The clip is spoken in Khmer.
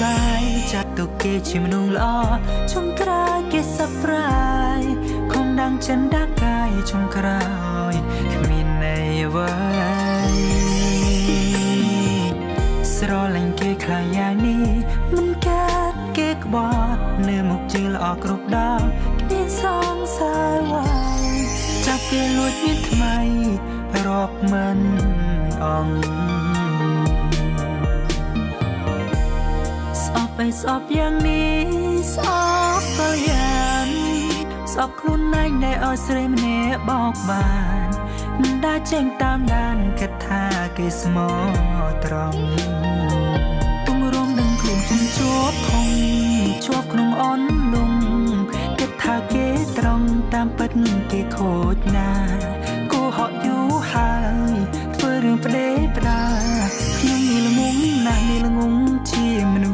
បាយចាត់ទុកគេជាមនុស្សល្អចុងក្រោយគេសប្រាយខំដាំងចិនដាកាយចុងក្រោយគ្មានន័យអ្វីស្រលាញ់គេខ្លាំងយ៉ាងនេះមិនកាត់គេក្បត់នៅមុខជឿល្អគ្រប់ដល់គ្មានសង្ស័យវ៉ៃចាប់គេលួចមានថ្មីរាប់មិនអង ស្អប់ឯស្អប់យ៉ាងនេះស្អប់ក៏យ៉ាងស្អប់ខ្លួនឯងដែលឲ្យស្រីម្នាក់បោកបានមិនដែលចេញតាមដានគិតថាគេស្មោះត្រង់ទុំរំនឹងខ្លួនខ្ញុំជាប់ខំជាប់ក្នុងអន់លងគិតថាគេត្រង់តាមពិតគេខូចណាគូហកយូរហើយធ្វើរឿងផ្ដេផ្ដាខ្ញុំនេះល្ងងណាស់នេះល្ងងជាមនុស្ស